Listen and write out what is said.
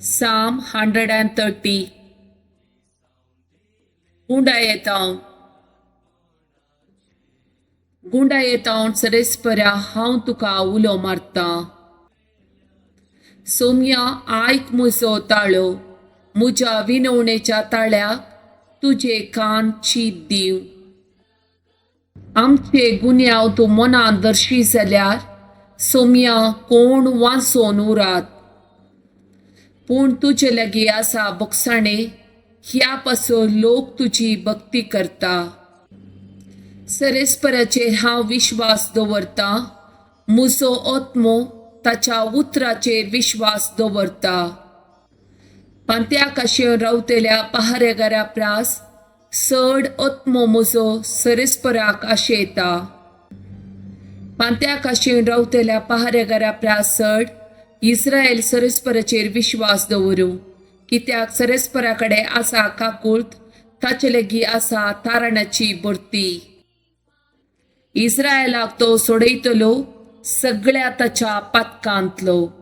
Psalm 130. गुंडायेतावन गुंडायेतावन सरेस्परा हांव तुका उलो मारतां. सोम्या, आयक म्हजो ताळो, म्हज्या विनवणेच्या ताळ्याक तुजे कान चीत दीव. आमचे गुन्यांव तूं मनान दर्शी जाल्यार, सोम्या, कोण वांचोन उरात? पूण तुजे लागीं आसा बोगसाणे, ह्या पासून लोक तुजी भक्ती करता. सरेस्पराचेर हांव विश्वास दवरतां, म्हजो आत्मो ताच्या उतराचेर विश्वास दवरता. पांत्या काशेवन रावतल्या पहारेगारा प्रास चड आत्मो म्हजो सरेस्पराक आशेता. पांत्या काशेवन रावतल्या पहारेगारा प्रास चड इस्रायल सरेस्पराचेर विश्वास दवरूं, कित्याक सरेस्परा कडेन आसा काकूळत, ताचे लागीं आसा तारणाची भरती. इस्रायलाक तो सोडयतलो सगळ्या ताच्या पातकांतलो.